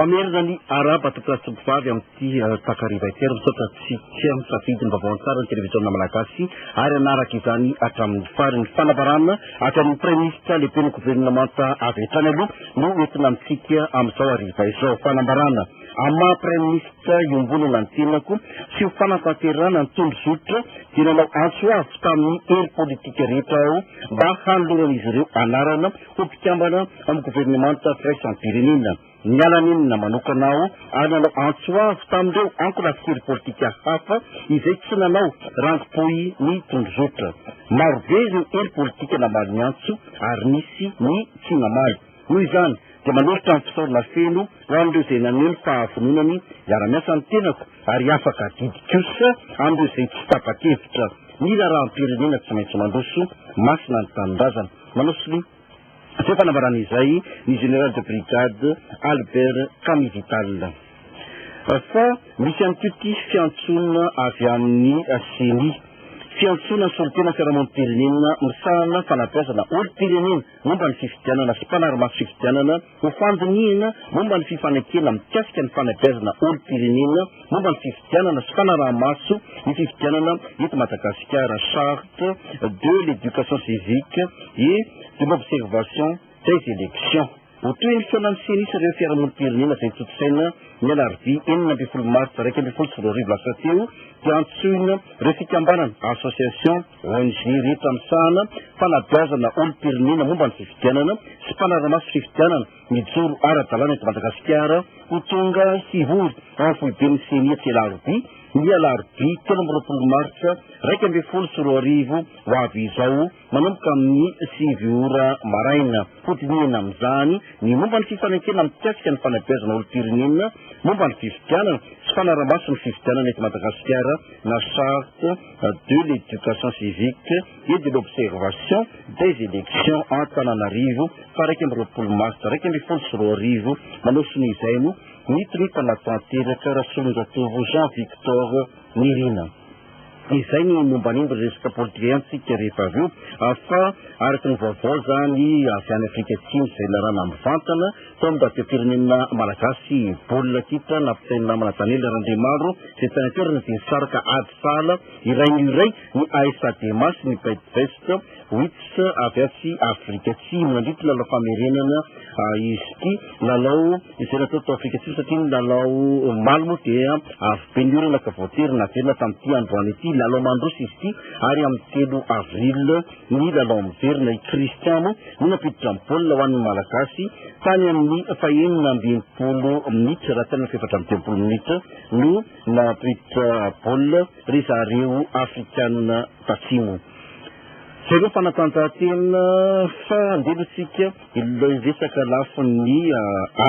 Mamerina ny arahaba tompolahy sy tompovavy amin'ity takariva ity ary misaotra antsika misafidy ny vaovao an-tsary ny televiziona malagasy ary hanaraka izany hatramin'ny farany. Fanambarana avy amin'ny Praiminisitra lehiben'ny governemanta avy hatrany aloha no entina amintsika amin'izao hariva izao. Fanambarana amin'ny maha Praiminisitra iombonana ny tenako sy ho fanatanterahana ny tondrozotra dia nanao antso avo tamin'ny hery politika rehetra aho mba hanoloran'izy ireo anarana ho mpikambana amin'ny governemanta firaisam-pirenena. Niala nenina manokana aho ary nanao antso avo tamin'ireo ankolafin-kery politika hafa izay tsy nanao rangopohy ny tondrozotra. Marobe ireo hery politika namaly ny antso ary nisy ny tsy namaly. Noho izany dia manolotra ny fisaorana feno ho an'ireo izay naneho ny fahavononany hiara-miasa ny tenako ary afaka adidy kosa amin'ireo izay tsy tapa-kevitra. Ny raharaham-pirenena tsy maintsy mandroso, masina ny tanindrazana. Manao sonia izay fanambarana izay ny Général de Brigade Albert Camille Vital. Fa misy ihany koa ity fiantsoana avy amin'ny Ceni. Fiantsoana ny solontena fiarahamonim-pirenena misahana fanabeazana olom-pirenena momba ny fifidianana sy mpanara-maso fifidianana ho fandinihina momba ny fifanekena mikasika ny fanabeazana olom-pirenena momba ny fifidianana sy fanaraha-maso ny fifidianana eto Madagasikara, Charte de l'éducation civique et de l'observation des élections. Ho toy ny fihaonan'ny Ceni sy ireo fiarahamonim-pirenena izay notontosaina ny alarobia 16 martsa 2011 lasa teo dia antsoina ireo fikambanana, association, ONG rehetra misahana fanabeazana olom-pirenena momba ny fifidianana sy mpanara-maso fifidianana mijoro ara-dalàna eto Madagasikara ho tonga hivory ao amin'ny foiben'ny Ceni etsy Alarobia ny alarobia 23 martsa 2011 ho avy izao manomboka amin'ny 9 ora maraina. Hodinihina amin'izany ny momba ny fifanekena mikasika ny fanabeazana olom-pirenena momba ny fifidianana sy fanaramaso ny fifidianana eto Madagasikara na charte de l'éducation civique et de l'observation des élections Antananarivo faha 21 martsa 2011. Manao sonia izay moa ny tonia mpanatanteraka Rasolonjatovo Jean Victor Nirina. Izay ny momba an'iny resaka politika ihany tsika rehefa avy eo fa araka ny vaovao zany avy any Afrika Atsimo izay narahana mivantana tao amin'ny radiom-pirenena malagasy baolina kitra nampitain'ny namana Daniel Randriamaro izay tany an-toerana dia nisaraka ady sahala iray no iray ny AS Adema sy ny Bidvest Wits avy atsy Afrika Atsimo nandritra ny lalao famerenana izy ity lalao izay natao tao Afrika Atsimo satria ny lalao omaly moa dia avy be ny orana ka voatery naverina tamin'ity androany ity. Lalao mandroso izy ity ary amin'ny 3 avril ny lalao miverina. I Christian moa no nampiditra ny baolina ho an'ny Malagasy tany amin'ny fahenina ambin'ny minitra raha tany amin'ny faha-34 minitra no nampiditra baolina ry zareo Afrikana Tatsimo. Izay aloha fanatanjahantena fa andeha aloha tsika ilay resaka lafin'ny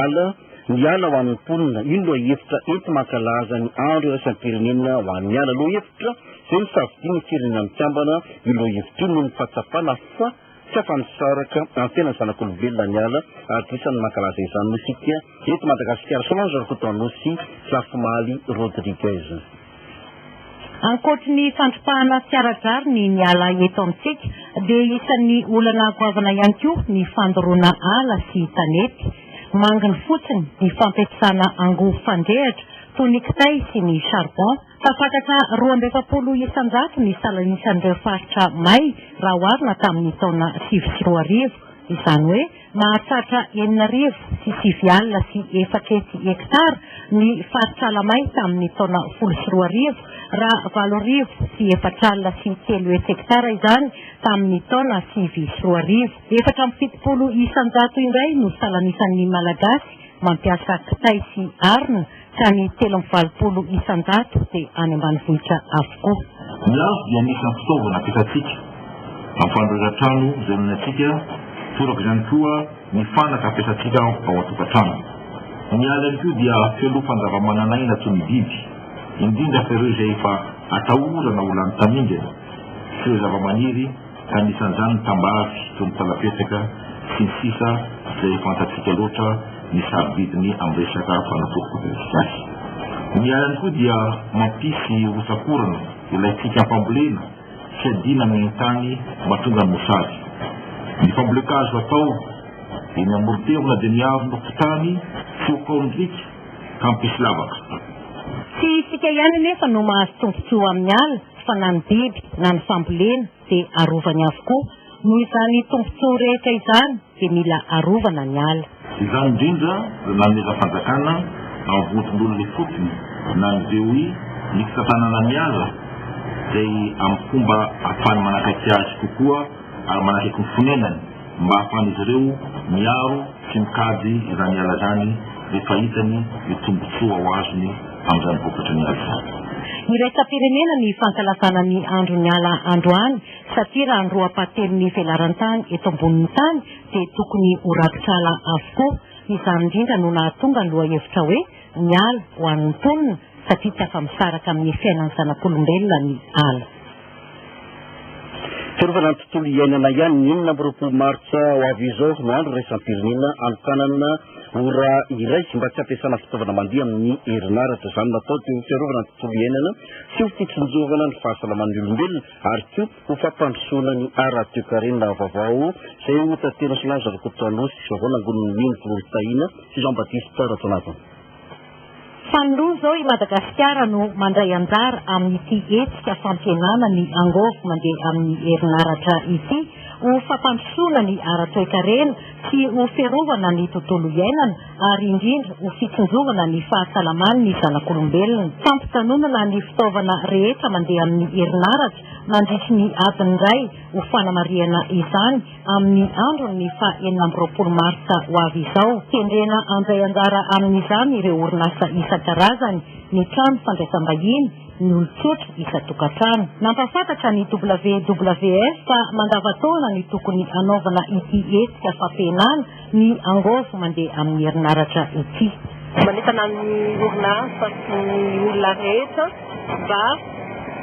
ala, ny ala ho an'ny mponina. Io no lohahevitra enti-mankalaza ny andro iraisam-pirenena ho an'ny ala. Lohahevitra izay nosafidian'ny Firenena Mikambana io lohahevitra io noho ny fahatsapana fa tsy afa-misaraka amin'ny fiainan'ny zanak'olombelona ny ala ary dia isan'ny mankalaza izany moa isika eto Madagasikara. Solange Rakotoanosy, Zafimaly Rodriguez. Ankoatry ny fandripahana tsy ara-drariny ny ala eto amintsika dia isan'ny olana goavana ihany koa ny fandoroana ala sy tanety. Manginy fotsiny ny fampiasana angovo fandrehitra toy ny kitay sy ny charbon. Tafakatra 42% ny salan'isan'ireo faritra may raha oharina tamin'ny taona 2009. Izany hoe Mahatratra 460 hektara ny faritr'ala may tamin'ny taona 2010, raha 340 hektara izany tamin'ny taona 2009. 74% indray no salanisan'ny Malagasy mampiasa kitay sy arina ka ny 83% dia any ambanivohitra avokoa. Ny hazo dia anisan'ny fitaovana ampiasantsika amin'ny fanorenana trano izay onenantsika, toraka izany koa ny fanaka ampiasantsika ao an-tokantrano. Ny ala ihany koa dia fialofan-javamananaina toy ny biby, indrindra fa ireo izay efa atahorana ho lany tamingana, sy ireo zavamaniry ka anisan'izany ny tambavy toy ny talapetsaka sy ny sisa izay fantatsika loatra ny sarobidiny amin'ny resaka fanafody gasy. Ny ala ihany koa dia mampisy rotsakorana ilaintsika am-pambolena fiadiana amin'ny haintany mahatonga ny mosary. Ny fambolen-kazo atao eny amoron-tevana dia miaro ny tokotany. Tsy ho kaon'ny riaka ka hampisy lavaka. Tsy isika ihany anefa no mahazo tombontsoa amin'ny ala fa na ny biby na ny fambolena dia arovany avokoa. Noho izany tombontsoa rehetra izany dia mila arovana ny ala. Izany indrindra no nanomezan'ny fanjakana amin'ny vondron'olona ifotony na ny VOI ny fitantanana ny ala izay amin'ny fomba ahafahany manakaiky azy kokoa ary manakaiky ny fonenany mba ahafahan'izy ireo miaro sy mikajy izany ala izany rehefa hitany ny tombontsoa ho azony amin'izany vokatry ny ala izany. Iraisam-pirenena ny fankalazana ny andron'ny ala androany satria raha ny roa ampahatelon'ny velaran-tany eto ambonin'ny tany dia tokony ho rakotr'ala avokoa. Izany indrindra no nahatonga ny lohahevitra hoe ny ala ho an'ny mponina satria tsy afa-misaraka amin'ny fiainan'ny zanak'olombelona ny ala. Fiarovana ny tontolo iainana ihany, ny 26 martsa ho avy izao no andro iraisam-pirenena hanokanana ora iray mba tsy hampiasana fitaovana mandeha amin'ny herinaratra. Izany natao dia ho fiarovana ny tontolo iainana sy ho fitsinjovana ny fahasalaman'ny olombelona ary koa ho fampandrosoana ny ara-toekarena vaovao izay ho tanterina Solange Rakotoanosy, vaovao nangonin'i Mino Vololotahina sy Jean Baptiste Rajaonavana. Faninroa izao i Madagasikara no mandray anjara amin'ity hetsika fampihenana ny angôvo mandeha amin'ny herinaratra ity ho fampandrosoana ny ara-toekarena sy ho fiarovana ny tontolo iainana ary indrindra ho fitsinjovana ny fahasalaman'ny zanak'olombelona. Fampijanonana ny fitaovana rehetra mandeha amin'ny herinaratra mandritry ny adiny iray ho fanamarihana izany amin'ny andron'ny faha 26 martsa ho avy izao. Kendrena handray anjara amin'izany ireo orinasa isan-karazany, ny trano fandraisam-bahiny, ny olon-tsotra isan-tokantrano. Nampahafantatra ny WWF fa mandavantaona ny tokony hanaovana ity hetsika fampihenana ny angôvo mandeha amin'ny herinaratra ity. Manentana ny orinasa sy ny olona rehetra mba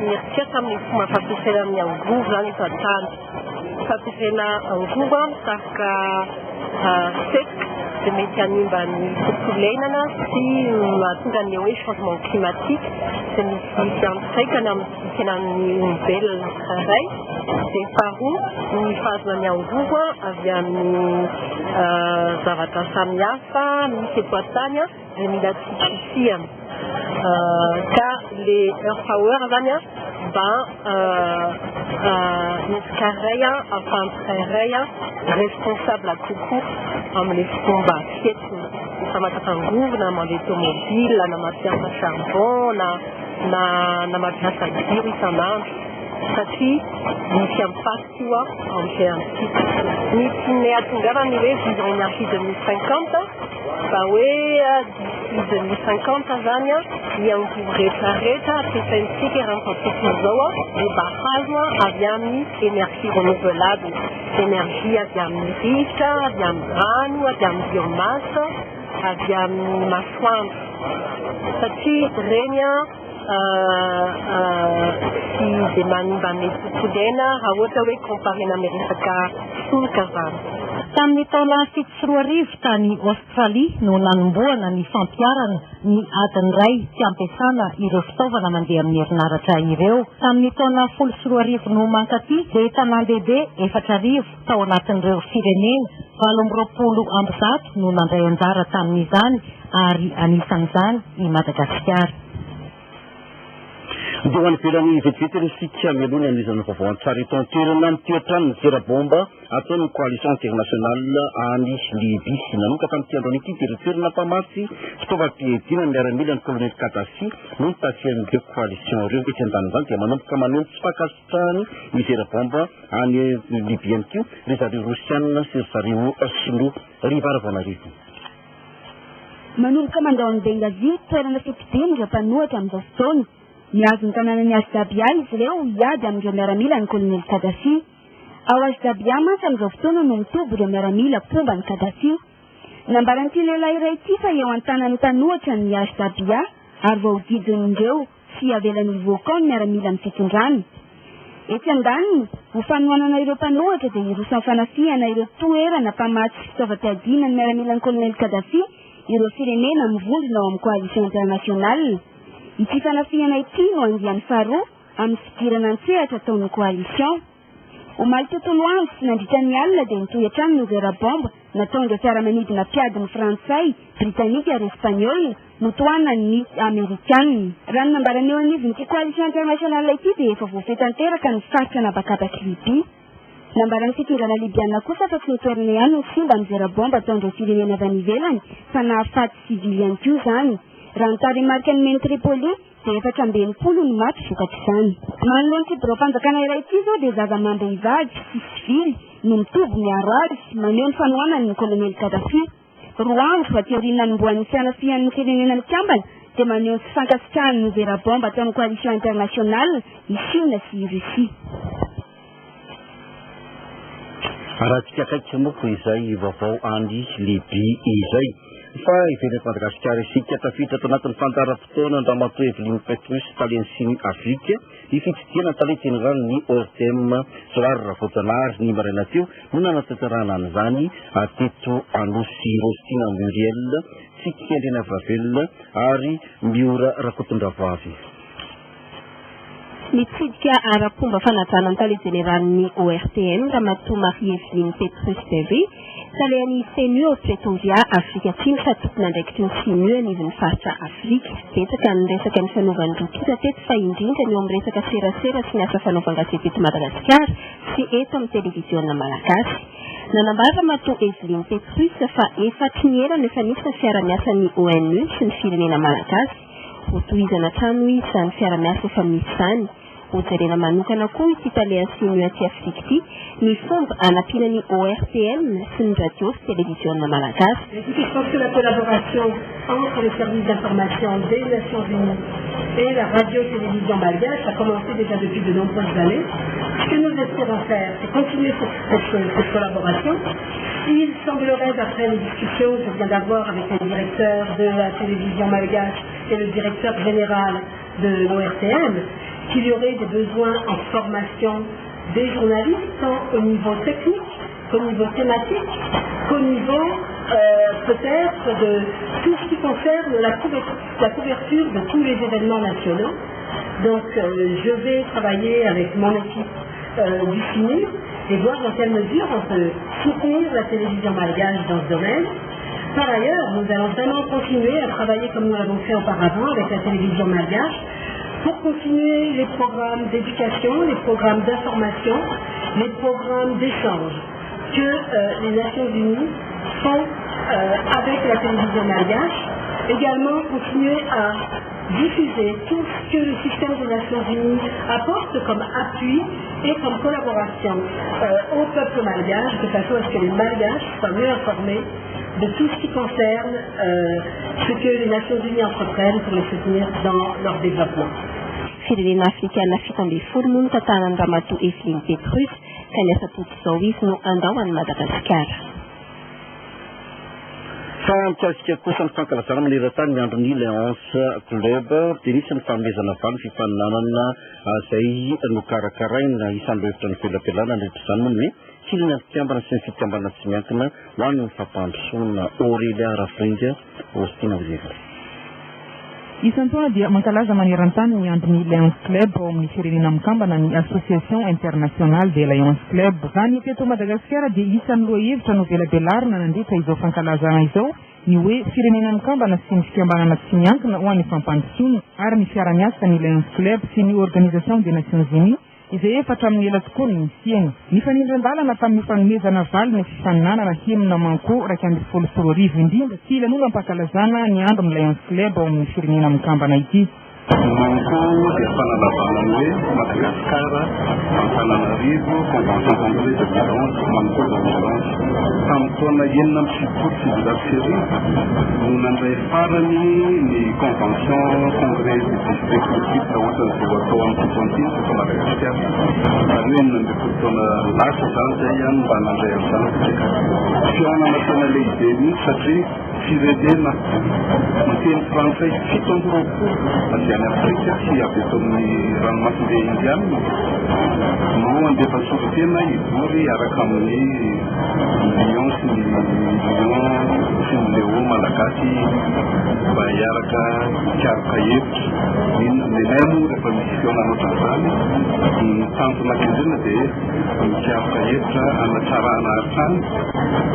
mieritreritra amin'ny fomba fampiasaina ny angovo izany eto an-tany. Fampiasaina angovo mitarika setroka dia mety hanimba ny tontolo iainana sy mahatonga ny hoe changement climatique izay misy fiantraikany amin'ny fiainan'ny olombelona tsirairay. Dia faharoa, ny fahazoana ny angovo avy amin'ny zavatra samihafa misy eto an-tany dia mila tsy kisihana. Ka le Earth Hour zany mba hetsika iray ahafahan'ny tsirairay responsable kokoa amin'ilay fomba fihetsiny. Efa mampiasa angovo na mandeha tomobile na mampiasa charbon na na mampiasa jiro isan'andro satria misy impact io amin'ny fiainantsika. Ny tianay hahatongavana ny hoe vision énergie 2050 mba hoe d'ici 2050 zany ny angovo rehetra rehetra ampiasaintsika eran'izao tontolo izao dia mba azo avy amin'ny énergie renouvelable, énergie avy amin'ny rivotra, avy amin'ny rano, avy amin'ny biomasse, avy amin'ny masoandro satria ireny tsy dia manimba ny tontolo iaina raha ohatra hoe comparena amin'ny resaka solika zany. Tamin'ny taona 2007 tany Aostralia no nanombohana ny fampiharana ny adiny iray tsy ampiasana ireo fitaovana mandeha amin'ny herinaratra ireo. Tamin'ny taona 2010 no mankaty dia tanàn-dehibe 4000 tao anatin'ireo firenena 128 no nandray anjara tamin'izany ary anisan'izany i Madagasikara. Dia ho any ivelany vetivety aloha isika mialoha ny hanohizana ny vaovao an-tsary eto an-toerana. Mitohy hatrany ny zera baomba ataon'ny coalition internationale any Libye. Nanomboka tamin'ity androany ity dia ireo toerana mpamatsy fitaovam-piadiana ny miaramila ny colonel Kadhafi no nitafian'ireo coalition ireo. Etsy andanin'izany dia manomboka maneho ny tsy fankasitrahany ny zera baomba any Libye ihany koa ry zareo Rosiana sy ry zareo Sinoa. Riva Ravanarivo. Manomboka mandao an'i Benghazi, toerana fitobiany ireo mpanohitra amin'izao fotoana. Mihazo ny tanànan'i Ajdabiya izy ireo hiady amin'ireo miaramilan'ny kolonely Kadhafi. Ao Ajdabiya mantsy amin'izao fotoana no mitoby ireo miaramila mpomba an'i Kadhafi. Nambaran'ity lehilahy iray ity fa eo an-tanan'ny mpanohitra ny Ajdabiya ary voahodidin'ireo tsy avelany hivoaka ao ny miaramilan'ny fitondrana. Etsy andaniny, ho fanohanana ireo mpanohitra dia hiroso amin'ny fanafihana ireo toerana mpamatsy fitaovam-piadiana ny miaramilan'ny kolonely Kadhafi ireo firenena mivondrona ao amin'ny Coalition Internationale. Ity fanafihana ity no andiany faharoa amin'ny fidirana an-tsehatra ataon'ny Coalition. Omaly tontolo andro sy nandritra ny alina dia nitohy hatrany ny zera baomba. nataon'ireo fiaramanidina mpiadin'ny Frantsay, Britanika ary Espaniola notohanan'ny Amerikana. Raha ny nambaran'ny eo anivon'ity Coalition Internationale ity dia efa voafehy tanteraka ny faritra an'habakabak'i Libia. Nambaran'ny fitondrana Libiana kosa fa tsy ny toerana ihany no simba amin'ny zera baomba ataon'ireo firenena avy any ivelany fa nahafaty sivily ihany koa izany. Raha ny tarehimarika nomen'i Tripoli dia 64 no maty vokatr'izany. Manoloana ity biraom-panjakana iray ity izao dia zaza amam-behivavy sy sivily no mitoby miaro azy, maneho ny fanohanany ny kolonely Gaddafi. Roa andro aty aorian'ny nanombohan'ny fihanafihan'ny Firenena Mikambana dia maneho ny tsy fankasitrahany ny zera baomba ataon'ny Coalition Internationale i Chine sy i Russie. Arahantsika akaiky moa izay vaovao any Libye izay. Fa hiverina eto Madagasikara isika, tafiditra ato anatin'ny fandaharam-potoanan-dRamatoa Evelyne Petrus, talen'ny Sinu Afrique, ny fitsidihana ny tale jeneralin'ny ORTM, Johary Ravoajanahary, ny maraina teo no nanatanterahana an'izany teto Anosy. Rostina Muriel, Tsiky Andrianavravelona ary Miora Rakotondravoavy. Nitsidika ara-pomba fanajana ny tale jeneralin'ny ORTM, Ramatoa Marie Evelyne Petrus Berry, talehan'ny CNU ao Pretoria, Afrika Atsimo sady tompon'andraikitry ny CNU anivon'ny faritra Afrika. Betsaka ny resaka nifanovan'ny roa tonta teto fa indrindra ny eo amin'ny resaka serasera sy ny asa fanaovan-gazety eto Madagasikara sy eto amin'ny televiziona malagasy. Nanambara Ramatoa Evelyne Petrus fa efa hatry ny ela no efa nisy ny fiara-miasan'ny ONU sy ny firenena malagasy. Hotohizana hatrany hoy izy izany fiara-miasa efa misy izany. Hojerena manokana koa ity talehan'ny CNU aty Afrika ity ny fomba hanampiana ny ORTM sy ny radio sy televiziona malagasy. Écoutez, je pense que la collaboration entre les services d'information des Nations Unies et la radio-télévision malgache a commencé déjà depuis de nombreuses années. Ce que nous espérons faire, c'est continuer cette, cette, cette collaboration. Il semblerait, d'après les discussions que je viens d'avoir avec le directeur de la télévision malgache et le directeur général de l'ORTM, qu'il y aurait des besoins en formation des journalistes, tant au niveau technique qu'au niveau thématique, qu'au niveau euh, peut-être de tout ce qui concerne la couverture, la couverture de tous les événements nationaux. Donc euh, je vais travailler avec mon équipe euh, du CINU et voir dans quelle mesure on peut soutenir la télévision malgache dans ce domaine. Par ailleurs, nous allons vraiment continuer à travailler comme nous l'avons fait auparavant avec la télévision malgache pour continuer les programmes d'éducation, les programmes d'information, les programmes d'échange que euh, les Nations Unies font euh, avec la télévision malgache. Également, continuer à diffuser tout ce que le système des Nations Unies apporte comme appui et comme collaboration euh, au peuple malgache, de façon à ce que les Malgaches soient mieux informés de tout ce qui concerne euh, ce que les Nations Unies entreprennent pour les soutenir dans leur développement. Firenena afrikana 17 moa no tantanan'ny Ramatoa Evelyne Petrus ka ny asabotsy izao izy no handao an'i Madagasikara. Fa mikasika kosa ny fankalazana maneran-tany ny andron'ny Lions Club dia nisy ny fanomezana valy fifaninanana izay nokarakaraina. Isan'ireo hevitra novelabelana nandritra izany moa ny hoe kilina ny mpikambana sy ny fikambanana tsy miankina ho an'ny fampandrosoana. Aurélia Rafiringa, Austin Oliver. Isan-taona dia mankalaza maneran-tany ny andron'ny Lions Club ao amin'ny Firenena Mikambana ny Association Internationale des Lions Club. Raha ny teto Madagasikara dia isan'ny lohahevitra novelabelarina nandritra izao fankalazana izao ny hoe Firenena Mikambana sy ny fikambanana tsy miankina ho an'ny fampandrosoana ary ny fiara-miasa ny Lions Club sy ny Organisation des Nations Unies izay efa hatramin'ny ela tokoa no nisiany. Nifanindran-dalana tamin'ny fanomezana valiny fifaninanana hymne Manko 2011 indrindra sy lanonam-pankalazana ny andron'ny Lions Club ao amin'ny Firenena Mikambana ity. Manko dia fanalavana ny hoe Madagascar, Antananarivo, Convention Congrès de Violence, Manko de Violence. Tamin'ny taona 1996 no nandray farany ny Convention Congrès du District Multiple ohatran'izao atao amin'ity taona ity teto Madagasikara. Izany hoe 16 taona lasa izany izay ihany mba nandray an'izany isika. Fihaonana tena lehibe mihitsy satria firenena miteny frantsay 27 avy any Afrika sy avy eto amin'ny ranomasimbe Indiana no andeha. Nandefa solontena hivory hiaraka amin'ny Lion sy ny Lion sy ny Leo Malagasy mba hiaraka hikaroka hevitra. Ny nenay moa rehefa misy fihaonana ohatran'izany, ny tanjona kendrena dia mikaroka hevitra hanatsarana hatrany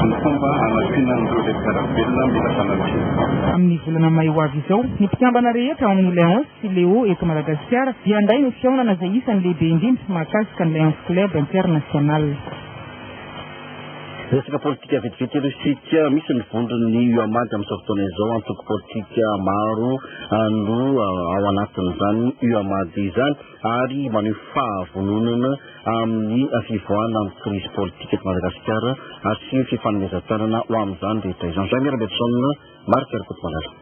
ny fomba hanampiana an'ireo ilay mpiara-belona mila fanampiana. Amin'ny volana may ho avy izao, ny mpikambana rehetra ao amin'ny Lions sy Leo eto Madagasikara dia handray ny fihaonana izay isan'ny lehibe indrindra mahakasika ny Lions Club International. Resaka politika vetivety aloha isika, misy ny vondron'ny UAMAD amin'izao fotoana izao, antoko politika maro no ao anatin'izany UAMAD izany ary maneho fahavononana amin'ny fivoahana amin'ny krizy politika eto Madagasikara ary sy fifanomezan-tanana ho amin'izany rehetra izany. Jean Rabeson, Marc Rakotomalala.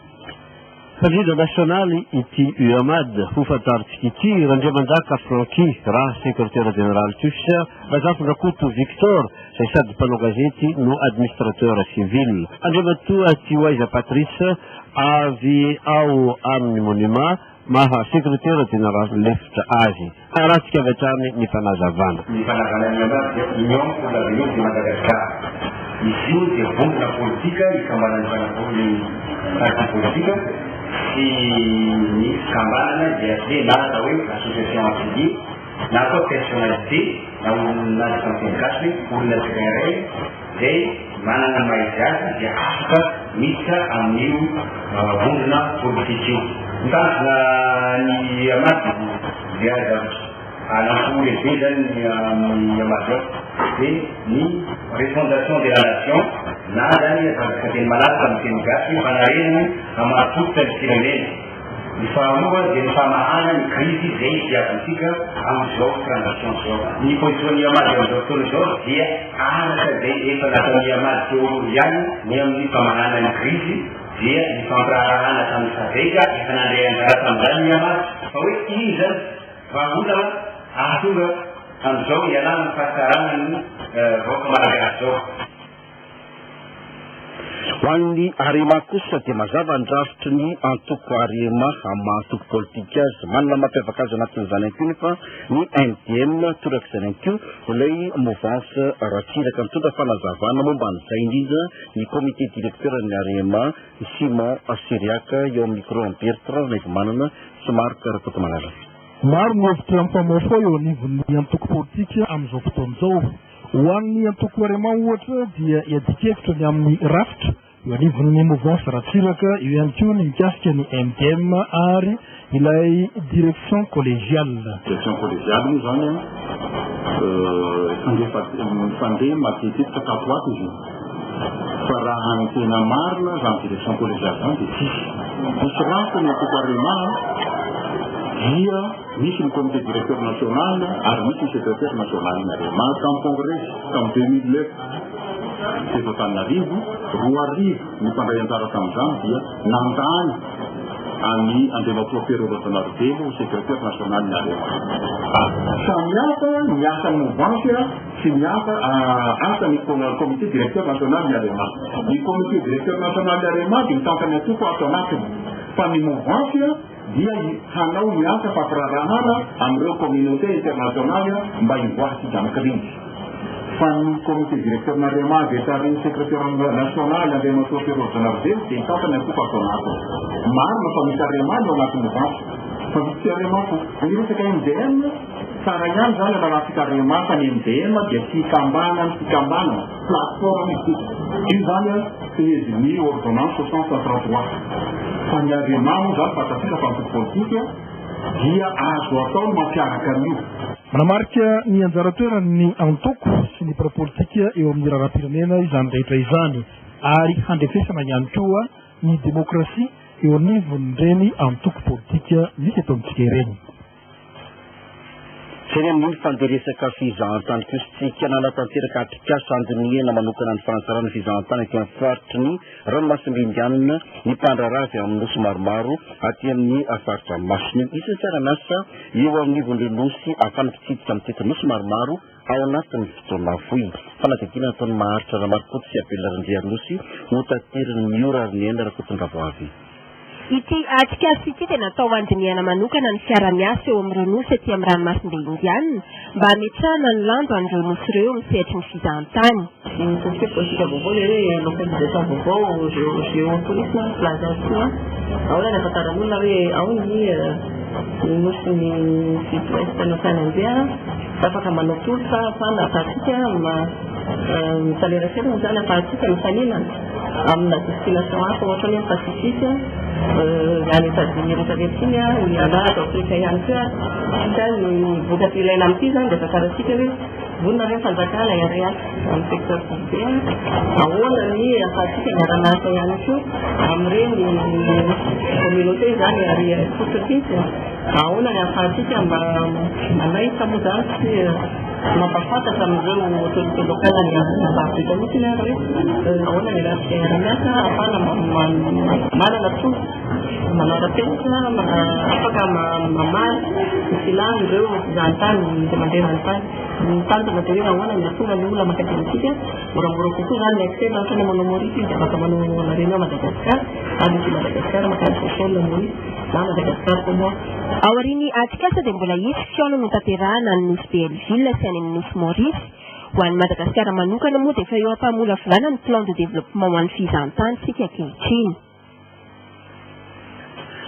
Mpandrindra nasionaly ity UAMAD ho fantarintsika ity, Randriamanjaka Francky, raha sekretera jeneraly kosa Razafindrakoto Victor, izay sady mpanao gazety no administrateur civil. Andriamatoa Tihoaiza Patrice, avy ao amin'ny Monima, maha sekretera jeneraly lefitra azy. Arahantsika avy hatrany ny fanazavana. Ny fanazavana ny UAMAD dia Union pour l'avenir de Madagascar. Izy io dia vondrona politika ikambanan'ny mpanao parti politika sy ny fikambanana izay atao hoe na atao hoe association affiliée na koa personnalité na olona na amin'ny teny gasy hoe olona tsirairay izay manana ny maha izy azy dia afaka miditra amin'io vondrona politika io. Ny tanjona ny UAMAD dia zavatra anankiroa lehibe izany ny amin'ny UAMAD ao dia ny refondation de la nation na izany zavatra teny malalaka amin'ny teny gasy hoe fanarenana hamari-pototra ny firenena. Ny faharoa dia ny famahana ny krizy izay diavintsika amin'izao transition izao. Ny position-n'ny UAMAD amin'izao fotoana izao dia araka izay efa nataon'ny UAMAD teo aloha ihany ny amin'ny famahana ny krizy dia ny fampiraharahana tamin'ny SADC, efa nandray anjara tamin'izany ny UAMAD. Fa hoe iny izany vahaolana ahatonga amin'izao hialana amin'ny fahasahiranan'ny vahoaka malagasy izao. Ho an'ny Arema kosa dia mazava ny drafitry ny antoko Arema amin'ny maha antoko politika azy. Manana ny mampiavaka azy anatin'izany ihany koa nefa ny MDM, torak'izany ihany koa ilay mouvance Ratsiraka. Nitondra fanazavana momba an'izay indrindra ny comité directeur ny Arema, Simon Siriac, eo amin'ny micro an'i Bertrand Ranaivomanana sy Marc Rakotomalala. Maro ny hevitra mifamoafoa eo anivon'ny antoko politika amin'izao fotoana izao. Ho an'ny antoko Arema ohatra dia iadian-kevitra ny amin'ny rafitra eo anivon'ny mouvance Ratsiraka, eo ihany koa ny mikasika ny MDM ary ilay direction collégiale. Direction collégiale moa izany an, fandefa mifandeha matetitetika tato ho ato izy io. Fa raha ny tena marina izany direction collégiale izany dia tsisy. Misy rafitra ny antoko Arema dia Misy ny comité directeur national ary misy ny secrétaire national ny Arema tamin'ny congrès tamin'ny 2009 teto Antananarivo, 2000 ny mpandray anjara tamin'izany dia nandany an'i Andriamatoa Pierrot Rajaonarivelo ho secrétaire national ny Arema. Samy hafa ny asan'ny mouvance sy ny hafa asan'ny comité directeur national ny Arema. Ny comité directeur national ny Arema dia mitantana ny antoko ato anatiny fa ny mouvance dia hanao ny asa fampiraharahana amin'ireo communauté internationale mba hivoahantsika amin'ny krizy. Fa ny comité directeur n'Arema izay tarihin'ny secrétaire national Andriamatoa Pierrot Rajaonarivelo dia hitantana ny antoko ato anatiny. Marina fa misy Arema ny ao anatin'ny mouvance fa misy tsy Arema koa. Ny resaka MDM, tsara ihany izany anarahantsika Arema fa ny MDM dia fikambanan'ny fikambanana, plateforme izy ity. Io izany fehezin'ny ordonnance 633. Fa ny Arema moa izany fantatsika fa antoko politika dia azo atao ny mampiaraka an'io. Manamarika ny anjara toeran'ny antoko sy ny mpanao politika eo amin'ny raharaham-pirenena izany rehetra izany ary handrefesana ihany koa ny demokrasia eo anivon'ireny antoko politika misy eto amintsika ireny. Izay ny amin'iny fandeha resaka fizahantany koa isika. Nanatanteraka atrikasa handinihana manokana ny fanatsarana ny fizahantany aty amin'ny faritry ny ranomasimbe Indianina ny mpandraharaha avy amin'ny nosy maromaro aty amin'ny fari-dranomasina io. Hisy ny fiara-miasa eo anivon'ireo nosy ahafahana mpitsidika mitety nosy maromaro ao anatin'ny fotoana fohy. Fanadihadiana nataon'i Maharitra Ramarikoto sy Abel Randrianosy notaterin'i Miora Hariniaina Rakotondravoavy. Ity atrikasa ity dia natao handinihana manokana ny fiara-miasa eo amin'ireo nosy aty amin'ny ranomasimbe Indiana mba hametrahana ny lanjan'ireo nosy ireo eo amin'ny sehatry ny fizahantany. Ny politika politika vaovao ilay hoe localisation vaovao, géo géotourisme no filaza azy ity an. Ahoana ny ahafantaran'olona hoe ao ny nosin'ny sud ouest ny Océan Indien, afaka manao tolotra ahafahana ahafahantsika mifanerasera moa izany ahafahantsika mifaninana amina destination hafa ohatra hoe ny Pacifique, any Etats-Unis rehetra rehetra iny an, ny any Afrika ihany koa. Ka ny vokatra ilaina amin'ity izany dia ahafantarantsika hoe Vonona ve ny fanjakana hiara hiasa amin'ny secteur privé? Ahoana ny ahafahantsika miara-miasa ihany koa amin'ireny communauté izany ary ifotony mihitsy? Ahoana ny ahafahantsika mba manaitra moa izany sy mampahafantatra amin'ireo autorité locale ny ambanivohitra mihitsy ary hoe ahoana ny hiarahantsika hiara-miasa ahafahana manana tolotra Manara-penitra, afaka mamaly ny filan'ireo mpizahatany izay mandeha eran-tany. Ny tanjona dia hoe ahoana ny hahatonga ny olona mankaty amintsika, moramora kokoa izany ny accès raha ohatra hoe manao Maurice izy dia afaka manao La Réunion Madagascar ary izy Madagascar mankany Seychelles Maurice na Madagascar Comores. Aorian'ny atrikasa dia mbola hisy fihaonana hotanterahana any Nosy Be Hell-Ville sy any amin'ny Nosy Maurice. Ho an'i Madagasikara manokana moa dia efa eo am-pamolavolana ny plan de développement ho an'ny fizahantany isika ankehitriny.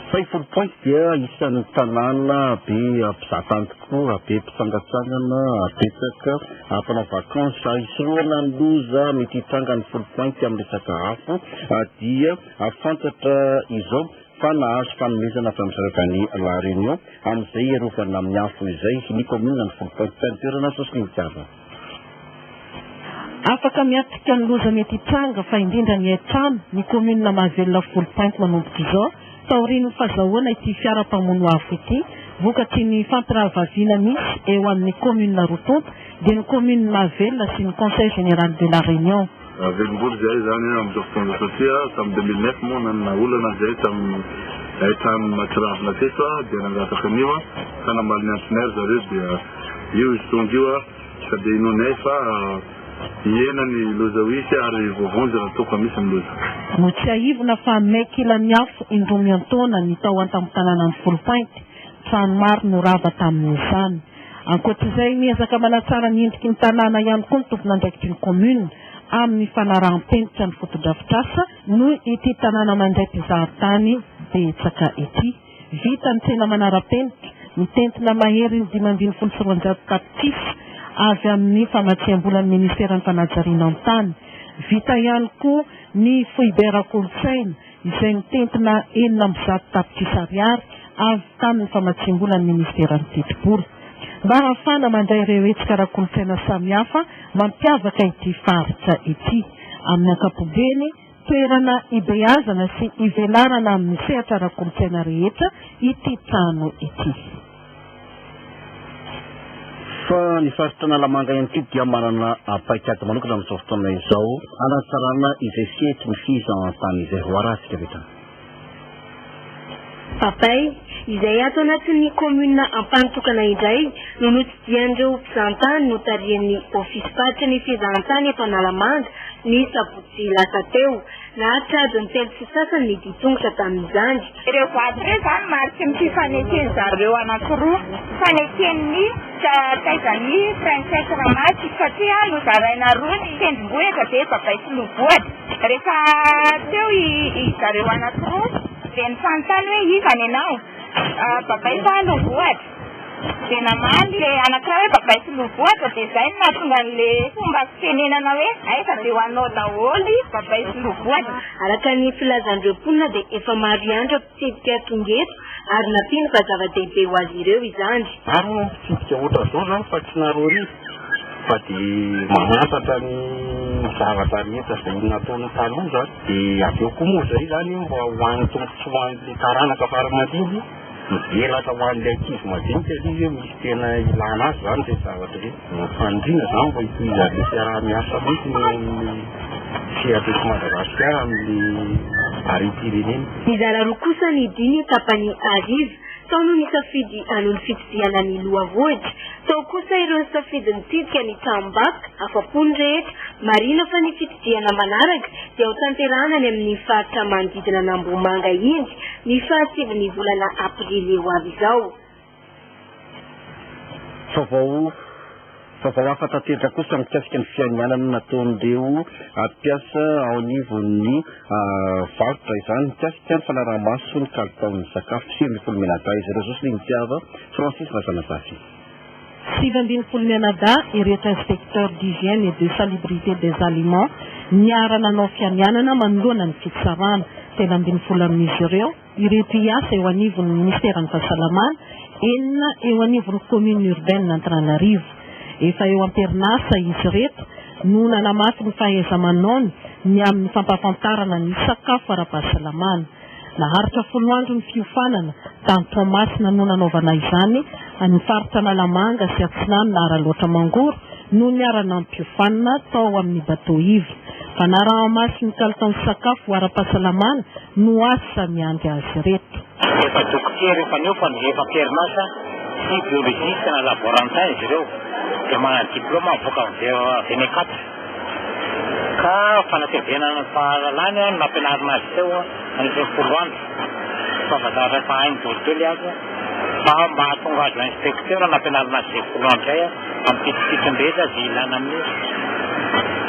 Fa i Foulpointe dia isan'ny tanàna be mpizahatany tokoa, be mpitsangatsangana, betsaka mpanao vacances. Hisorohana ny loza mety hitranga any Foulpointe amin'ny resaka afo dia fantatra izao fa nahazo fanomezana avy amin'ny zareo avy any La Réunion amin'izay hiarovana amin'ny afo izay ny kaominina any Foulpointe. Tany toerana Jocelyne Tiava. Afaka miatrika ny loza mety hitranga fa indrindra ny hain-trano ny kaominina Mahavelona Foulpointe manomboka izao taorian'ny fazahoana ity fiara mpamono afo ity vokatry ny fampirahavaviana misy eo amin'ny kaominina roa tonta dia ny kaominin'i Mahavelona sy ny Conseil Général de la Réunion. Velom-bolo izahay izany amin'izao fotoana izao satria tamin'ny 2009 moa nanana olana izahay tamin'ny hain-trano mahatsiravina teto dia nangataka an'io ka namaly ny antsonay ry zareo dia io izy tonga io. Ka dia inoanay fa hihena ny loza ho hisy ary voavonjy raha toa ka misy ny loza. Notsiahivina fa may kilan'ny afo indroa miantaona ny tao an-tampon-tanànan'i Foulpointe. Trano maro no rava tamin'izany. Ankoatra izay, miezaka manatsara ny endriky ny tanàna ihany koa ny tompon'andraikitry ny kaominina amin'ny fanaraham-penitra ny fotodrafitrasa noho ity tanàna mandray mpizahatany betsaka ity. Vita ny tsena manara-penitra, mitentina maherin'ny 215 tapitrisa avy amin'ny famatsiam-bolan'ny Ministeran'ny Fanajariana ny tany. Vita ihany koa ny foibe ara-kolontsaina izay mitentina 106 tapitrisa ariary avy tamin'ny famatsiam-bolan'ny Ministeran'ny Tetibola. Mba hahafahana mandray ireo hetsika ara-kolontsaina samihafa mampiavaka ity faritra ity. Amin'ny ankapobeny, Toerana ibeazana sy ivelarana amin'ny sehatra ara-kolontsaina rehetra ity trano ity. Fa ny faritra Analamanga ihany koa dia manana paikady manokana amin'izao fotoana izao hanatsarana izay sehatry ny fizahantany izay. Ho arahantsika avy hatrany. Papay, izay ato anatin'ny kaominina Ampanotokana indray no notsidihan'ireo mpizahantany notarihan'ny Ofisim-paritry ny fizahantany eto Analamanga ny sabotsy lasa teo. Naharitra adiny telo sy sasany ny dian-tongotra tamin'izany. Ireo vato ireo izany mariky ny fifaneken zareo anankiroa, fifaneken'ny taizan'ny Princesse Ramaty satria nozaraina roa ny tendrombohitra dia Babay sy Lovohatra. Rehefa teo i zareo anankiroa dia nifanontany hoe iza ny anao? Babay sa Lovohatra? Dia namaly ilay anankiray hoe Babay sy Lovohatra dia izay no nahatonga an'ilay fomba fitenenana hoe aiza dia ho anao daholo Babay sy Lovohatra. Araka ny filazan'ireo mponina dia efa maro ihany ireo mpitsidika tonga eto ary nampiany fa zava-dehibe ho azy ireo izany. Maro ny mpitsidika ohatran'izao izany fa tsy nareo ery fa dia mamantatra ny zavatra rehetra izay nataony taloha izany. Dia avy eo koa moa izay izany mba ho an'ny tombontsoan'ilay taranaka fara aman-dimby, mivelatra ho an'ilay ankizy madinika ilay izy hoe misy tena ilana azy izany ireny zavatra ireny. Ny faniriana izany mba hitohizan'ilay fiaraha-miasa mihitsy eo amin'ny sehatra eto Madagasikara amin'ny harem-pirenena. Nizara roa kosa ny dimy tapany hariva. Tao no nisafidy hanohy ny fitsidihana ny Lohavohitra. Tao kosa ireo nisafidy nitsidika ny tranom-bakoka. Afa-po ny rehetra. Marihina fa ny fitsidihana manaraka dia ho tanterahana any amin'ny faritra manodidina an'Ambohimanga iny ny fahasivin'ny volana aprily ho avy izao. Vaovao Vaovao hafa tanteraka kosa mikasika ny fianianana nataon'ireo mpiasa ao anivon'ny varotra izany mikasika ny fanaraha-maso ny kalitaon'ny sakafo 19 mianadahy izy ireo izao sy Limitiava Francis Razanazafy. 19 mianadahy ireto inspecteurs d'hygiène et de salubrité des aliments niara-nanao fianianana manoloana ny fitsarana. 13 amin'izy ireo ireto hiasa eo anivon'ny minisiteran'ny fahasalamana, enina eo anivon'ny commune urbaine Antananarivo. Efa eo am-perinasa izy ireto no nanamafy ny fahaiza-manaony ny amin'ny fampahafantarana ny sakafo ara-pahasalamana. Naharitra folo andro ny fiofanana, tany Toamasina no nanaovana izany, any faritra Analamanga sy Atsinanana ary Alaotra Mangoro no niara-nampiofanina tao amin'ny Bateau Ivre. Fanaraha-maso ny kalitaon'ny sakafo ara-pahasalamana no asa miandry azy ireto. Efa dokotera efa niofana, efa am-perinasa sy biologiste na laborantin izy ireo dia manana diploma avoaka avy any Ankatso. Ka fanatevenana ny fahalalany no nampianarina azy teo nandritra ny folo andro. Fa zavatra efa hainy daholo ilay azy fa mba hahatonga azy ho inspecteur nampianarina azy izay folo andro izay amin'ny pitsopitsony rehetra izay ilana amin'ny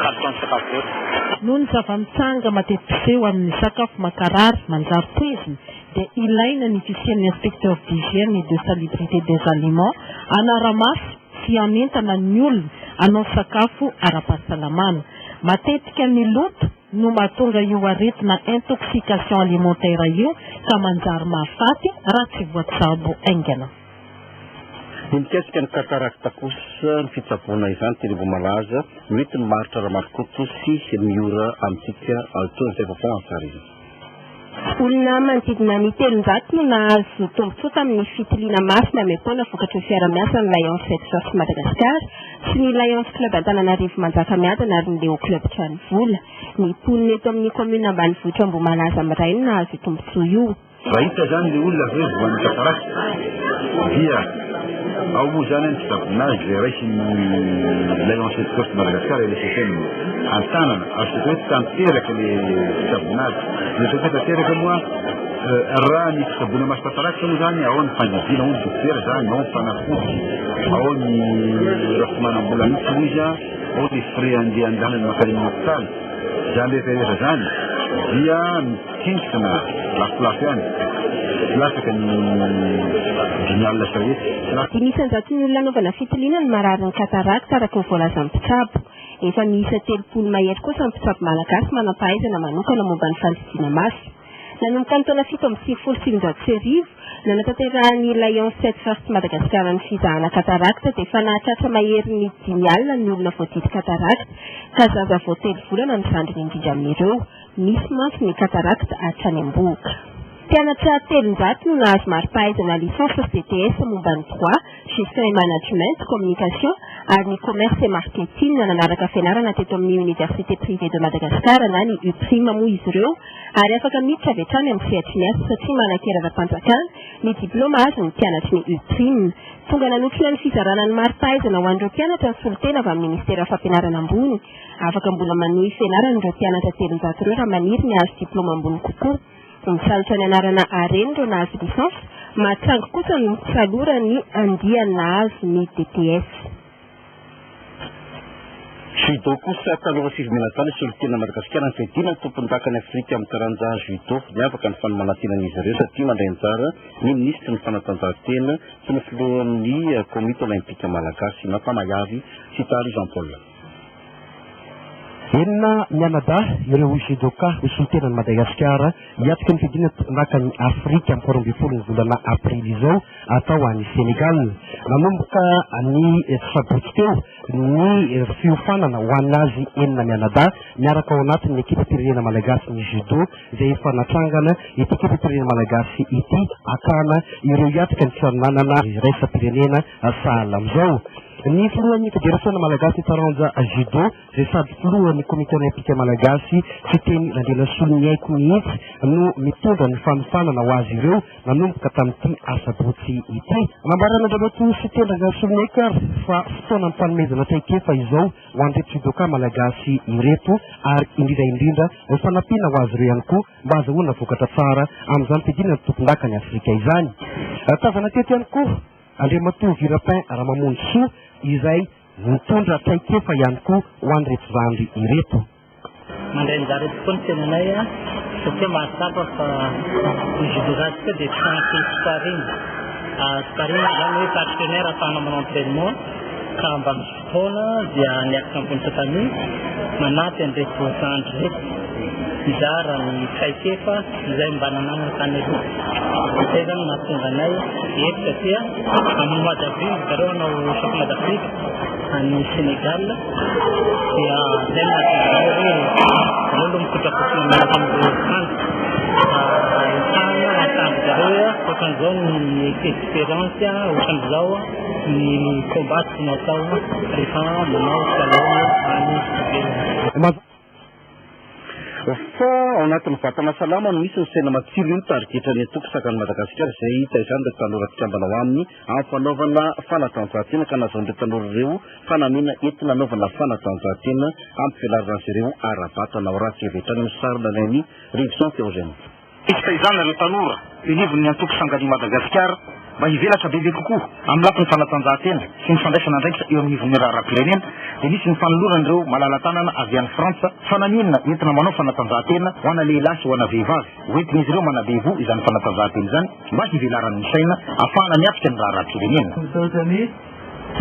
carton sakafo rehetra. Noho ny zava-mitranga mateti-piseho amin'ny sakafo mankarary manjary poizina dia ilaina ny fisian'ny inspecteur d'hygiène et de salubrité des aliments hanara-maso sy hanentana ny olona hanao sakafo ara-pahasalamana. Matetika ny loto no mahatonga io aretina intoxication alimentaire io ka manjary mahafaty raha tsy voatsabo haingana. Ny mikasika ny cataracte kosa, ny fitsaboana izany teny Ambohimalaza no entin'i Maharitra Ramarikoto sy Miora amintsika toa izay vaovao an-tsary izay. Olona manodidina ny 300 no nahazo tombontsoa tamin'ny fitiliana maso maimaimpoana vokatry ny fiara-miasan'ny Lions Red Source Madagascar sy ny Lions Club Antananarivo Manjakamiadana ary ny Leo Club Tranovola. Ny mponina eto amin'ny kaominina ambanivohitra Ambohimalaza Miray no nahazo io tombontsoa io. Raha hita izany ilay olona hoe voan'ny cataracte dia ao moa izany ny fitsaboana azy izay raisin'ny Lions Red Cross Madagascar, LSFM, an-tanana, azo atao hoe tanteraka ilay fitsaboana azy. Ny atao hoe tanteraka moa raha ny fitsaboana maso cataracte moa izany ao ny fandidiana, ao ny dokotera izany, ao ny fanafody, ao ny raha tsy manam-bola mihitsy moa izy, ao ny frais andehandehanany mankany amin'ny hopitaly. Izany rehetra rehetra izany dia Kentrina, lafolafo ihany, tsy latsaka ny 150. 105 ny olona anaovana fitiliana no mararin'ny katarakta araka ny voalazan'ny mpitsabo. Efa miisa 30 mahery kosa ny mpitsabo malagasy manam-pahaizana manokana momba ny fandidiana maso. Nanomboka ny taona 1997, nanatanterahan'ny Lions Set First Madagascar ny fizahana katarakta dia efa nahatratra maherin'ny 50 ny olona voadidy katarakta ka zaza vao telo volana no zandriny indrindra amin'ireo. Misy mantsy ny cataracte hatrany am-bohoka. Mpianatra 300 no nahazo mari-pahaizana licence sy BTS momba ny droit, gestion et management, communication ary ny commerce et marketing nanaraka fianarana teto amin'ny Université privée de Madagascar na ny UPRIM moa izy ireo ary afaka miditra avy hatrany amin'ny sehatry ny asa satria manan-kery ara-panjakana ny diplaoma azon'ny mpianatry ny UPRIM. Tonga nanotrona ny fizarana ny mari-pahaizana ho an'ireo mpianatra ny solontena avy amin'ny Ministeran'ny Fampianarana ambony. Afaka mbola manohy fianarana ireo mpianatra 300 ireo raha maniry ny hahazo diplaoma ambony kokoa. Misalotra ny anarana Areny ireo nahazo licence, Mahatsangy kosa no nisaloran'ny andiany nahazo ny DTS. Judo kosa, tanora sivy mianadahy ny solontenan'i Madagasikara ny fiadiana ny tompondakan'i Afrika amin'ny taranja Judo. Miavaka ny fanomanan-tenan'izy ireo satria mandray anjara ny minisitry ny fanatanjahantena sy ny filohan'ny komity olympika malagasy, Natamahiavy Sitary Jean Paul. Enina mianadahy ireo judoka ho solontenan'i Madagasikara hiatrika ny fiadiana tompondakan'i Afrika amin'ny faharoa ambin'ny folo ny volana aprily izao atao any Sénégal. Nanomboka ny sabotsy teo ny fiofanana ho an'azy enina mianadahy miaraka ao anatin'ny ekipam-pirenena malagasy ny judo izay efa natrangana ity ekipam-pirenena malagasy ity hakana ireo hiatrika ny fifaninanana iraisam-pirenena sahala amin'izao. Ny filohan'ny Federasiona Malagasy taranja Judo, izay sady filohan'ny Komite Olympika Malagasy, Siteny Randrianasoloniaiko mihitsy no mitondra ny fanofanana ho azy ireo nanomboka tamin'ity asabotsy ity. Nambaran'Andriamatoa Siteny Randrianasoloniaiko ary fa fotoanan'ny fanomezana traikefa izao ho an'ireto judoka malagasy ireto ary indrindra indrindra ny fanampiana ho azy ireo ihany koa mba hahazahoana vokatra tsara amin'izany fiadiana ny tompondakan'i Afrika izany. Tazana teto ihany koa Andriamatoa Virapin Ramamonjisoa izay nitondra traikefa ihany koa ho an'ireto zandry ireto. Mandray anjara eto koa ny tenanay satria mahatsapa fa ny judoka dia tsy ampy sparring. Sparring izany hoe partenaire ahafahana manao entrainement ka mba misy fotoana dia miakatra ambony tatami manampy an'ireto zandry ireto mizara ny traikefa izay mba nananany tany aloha. Izay izany no nahatonga anay eto satria amin'ny mois d'avril zareo hanao championnat d'Afrique any Sénégal dia izay no nahatonga anay hoe aleo aloha mikotrakotrana miaraka amin'ireo zandry ahitana mahatanjy zareo hoe ohatran'izao ny expérience, ohatran'izao ny combat tokony hatao rehefa manao salon any ivelany. Fa ao anatin'ny vatana salama no misy ny saina matsilo io tarigetran'ny antoko Sakan'i Madagasikara izay hita izany ireo tanora mpikambana ao aminy amin'ny fanaovana fanatanjahantena ka nahazoan'ireo tanora ireo fanamiana entina hanaovana fanatanjahantena hampivelarana azy ireo ara-batana ao ratsy avy hatrany amin'ny sary nalain'i Rivoson Théogène. Hisy fitaizana ireo tanora eo anivon'ny antoko Sangan'i Madagasikara mba hivelatra bebe kokoa amin'ny lafiny fanatanjahantena sy ny fandraisana andraikitra eo amin'ny ivon'ny raharaham-pirenena dia nisy ny fanolorana ireo malala-tanana avy any Frantsa fanamiana entina manao fanatanjahantena ho ana lehilahy sy ho ana vehivavy ho entin'izy ireo manabe voa izany fanatanjahantena izany mba hivelaran'ny saina ahafahana miatrika ny raharaham-pirenena. Misaotra ny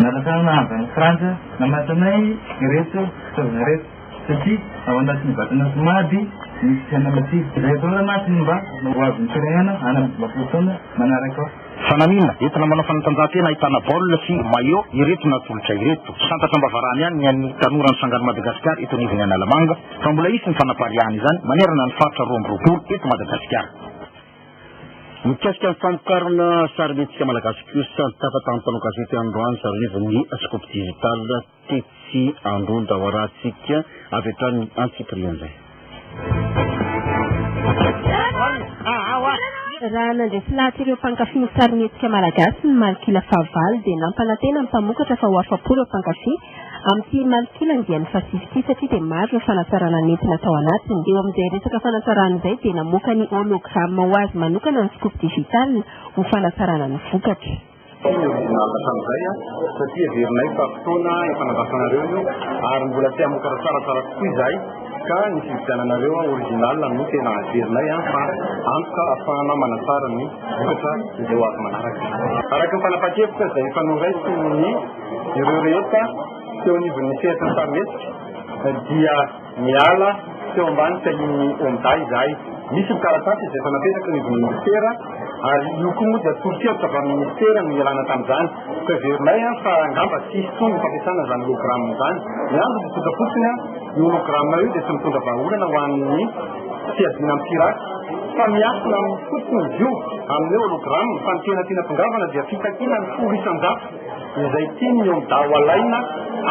malala-tanana avy any Frantsa namatsy anay ireto fitaovana ireto. Satria ao anatin'ny vatana somady misy saina matsiro. Izay atao anatiny mba ho avin'ny firenena any amin'ny 50 taona manaraka ao. Fanamiana entina manao fanatanjahantena ahitana baolina sy maillot ireto natolotra ireto. Santatra am-bavarano ihany ny an'ny tanoran'ny Sangan'i Madagasikara eto anivon'ny Analamanga fa mbola hisy ny fanapariahana izany manerana ny faritra 22 eto Madagasikara. Mikasika ny famokarana sarimihetsika malagasy kosa, nitafa tamin'ny mpanao gazety androany zareo anivon'ny Scoop Digital. Tetsy Andronda ho arahantsika avy hatrany antsipiriany izay. Raha nandresy lahatra ireo mpankafy ny sarimihetsika malagasy ny Malok'ila fahavalo dia nampanantena ny mpamokatra fa ho afa-po ireo mpankafy amin'ity Malok'ila andiany fahasivy ity satria dia maro ireo fanatsarana nentina tao anatiny. Eo amin'izay resaka fanatsarana izay dia namoaka ny hologramme ho azy manokana ny Scoop Digital ho fanatsarana ny vokatra. Tsy ny original hatramin'izay satria heverinay fa fotoana efa nandrasanareo io ary mbola te hamokatra tsaratsara kokoa izahay ka ny fividiananareo original no tena heverinay fa antoka ahafahana manatsara ny vokatra izay ho avy manaraka. Araka ny fanapahan-kevitra izay efa noraisin'ny ireo rehetra teo anivon'ny sehatry ny sarimihetsika dia miala teo ambany fiahian'ny OMDA izahay. Misy ny taratasy izay efa napetraka eo anivon'ny ministera ary io koa moa dia tolo-kevitra avy amin'ny ministera no nialana tamin'izany. Koa heverinay fa angamba tsy hisy intsony ny fampiasana izany hologramme izany. Ny antony dia tsotra fotsiny, io hologramme io dia tsy mitondra vahaolana ho an'ny fiadiana amin'ny piraty fa miafina amin'ny fotsiny izy io amin'ny hoe hologramme fa ny tena tiana tongavana dia fitakiana ny 10%. Izay tian'ny OMDA ho alaina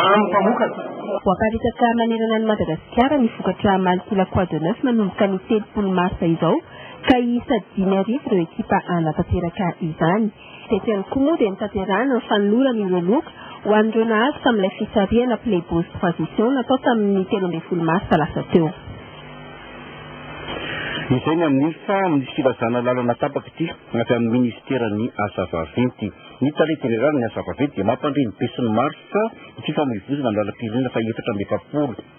amin'ny mpamokatra. Voaparitaka manerana an'i Madagasikara ny vokatra Malok'ila Quoi de neuf manomboka ny 30 marsa izao ka hiisa 5000 ireo ekipa hanatanteraka izany. Teto ihany koa moa dia notanterahina ny fanolorana ireo loka ho an'ireo nahazo tamin'ilay fisarihana Playboys Transition natao tamin'ny 13 marsa lasa teo. Izay ny amin'iny fa misy filazana lalana tapaka ity avy amin'ny minisiteran'ny asa vaventy. Ny tale jeneralin'ny asa vaventy dia mampandre ny besinimaro fa ny fifamoivoizana amin'ny lalam-pirenena faha 44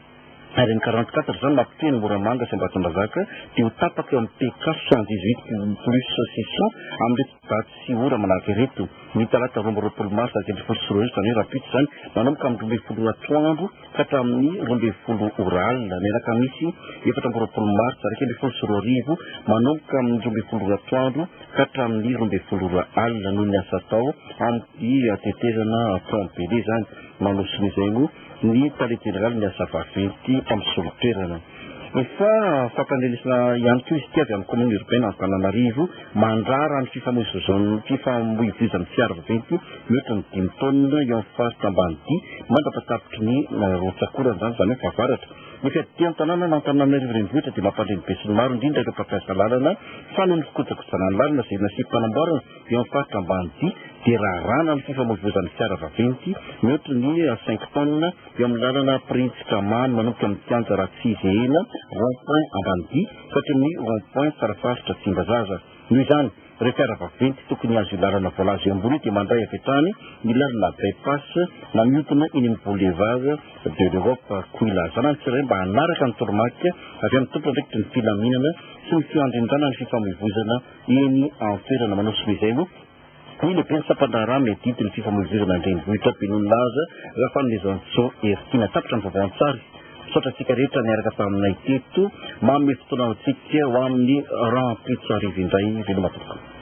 RN 44 izany mampitohy an'i Moramanga sy Ambatondrazaka dia ho tapaka eo amin'ny PK 78 plus 600 amin'ireto daty sy ora manaraka ireto, ny talata 22 marsa 2019 izany hoe rahampitso izany manomboka amin'ny 12 ora atoandro ka hatramin'ny 12 ora alina, ny alakamisy 24 martsa 2011 manomboka amin'ny 12 ora atoandro ka hatramin'ny 12 ora alina noho ny asa atao amin'ny tetezana pont Bailey izany. Manao sonia izay moa ny tale jeneralin'ny asa vaventy mpampisolo toerana. Fa fampandrenesana ihany koa izy ity avy amin'ny commune urbaine Antananarivo mandrara ny fifamoivoizan'ny fiara vaventy mihoatra ny dimy taonina eo amin'ny faritra Ambanidia mandra-patapitry ny rotsak'orana izany, izany hoe fahavaratra. Ny fiadidian-tanàna an'Antananarivo Renivohitra dia mampandre ny besinimaro indrindra ireo mpampiasa lalana fa noho ny fikojakojana ny lalana izay nasiam-panamboarana eo amin'ny faritra Ambanidia dia raràna ny fifamoivoizan'ny fiara vaventy mihoatra ny cinq tonnes eo amin'ny lalana Printsy Kamamy manomboka amin'ny kianja Ratsizehena, rond point Ambanidia, ka hatramin'ny rond point Tsarafaritra Tsimbazaza. Noho izany, ireo fiara vaventy tokony hihazo io lalana voalaza eo ambony io dia mandray avy hatrany ny lalana By Pass na mihodina eny amin'ny Boulevard de l'Europe. Koa ilazana ny tsirairay mba hanaraka ny toromarika avy amin'ny tompon'andraikitry ny filaminana sy ny fiandrindrana ny fifamoivoizana eny an-toerana. Manao soa izay moa ny lehiben'ny sampandraharaha miadidy ny fifamoivoizana an-drenivohitra Benonilaza Rafanomezantsoa Heritiana. Tapitra ny vaovao an-tsary. Misaotra antsika rehetra niaraka taminay teto. Manome fotoana antsika ho amin'ny rahampitso hariva indray. Veloma tompoko.